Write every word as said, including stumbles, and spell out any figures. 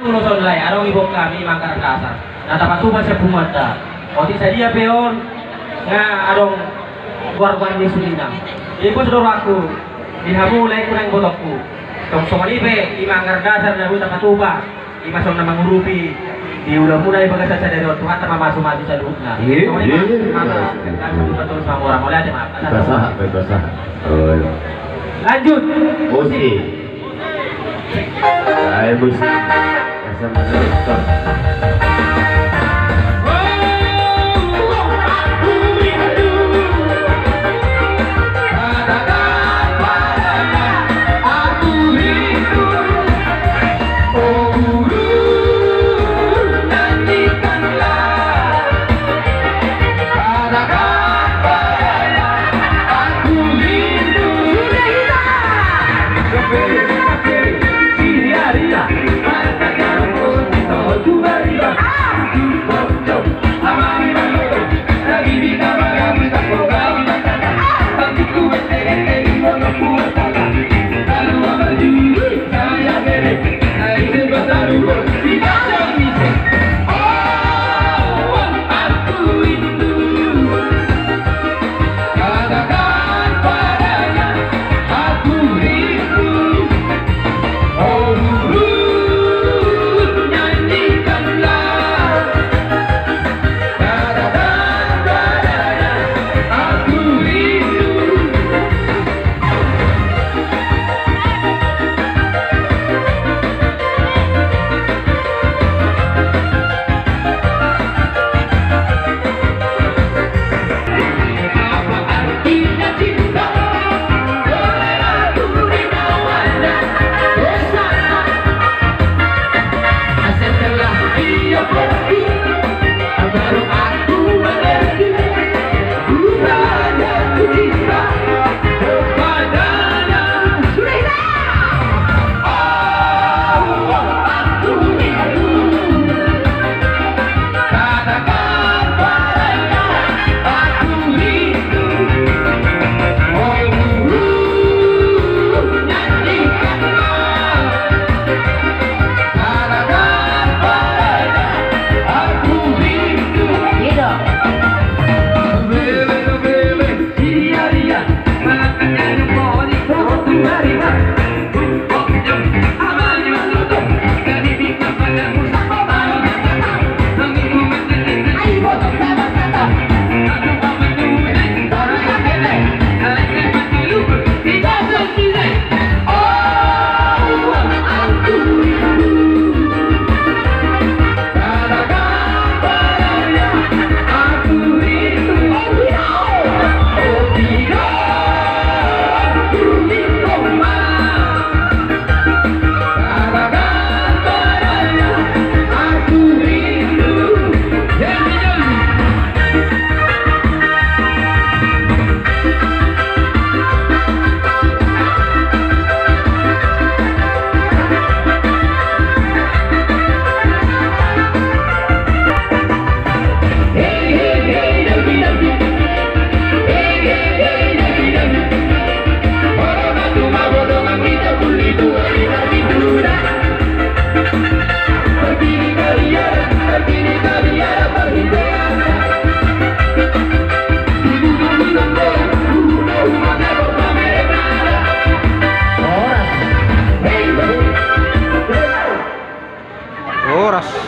Ulos on lae, adong i boan hami Manggaradasar na tapatupa sian punguanta. Otik sadia pe on nga adong goar-goar ni suhutna. Ipos do rohangku di hamu laengku nang ibotongku. Tong songon i pe i Manggaradasar na boi tapatupa, i ma songon na mangurupi di ulaonmuna i bagasan sadari on, Tuhanta ma mamasu-masu saluhutna. Songon i ma. Mauliate ma. Basaha, basaha. Lanjut. Musik. Ai, musik. Asa menonton. Horas.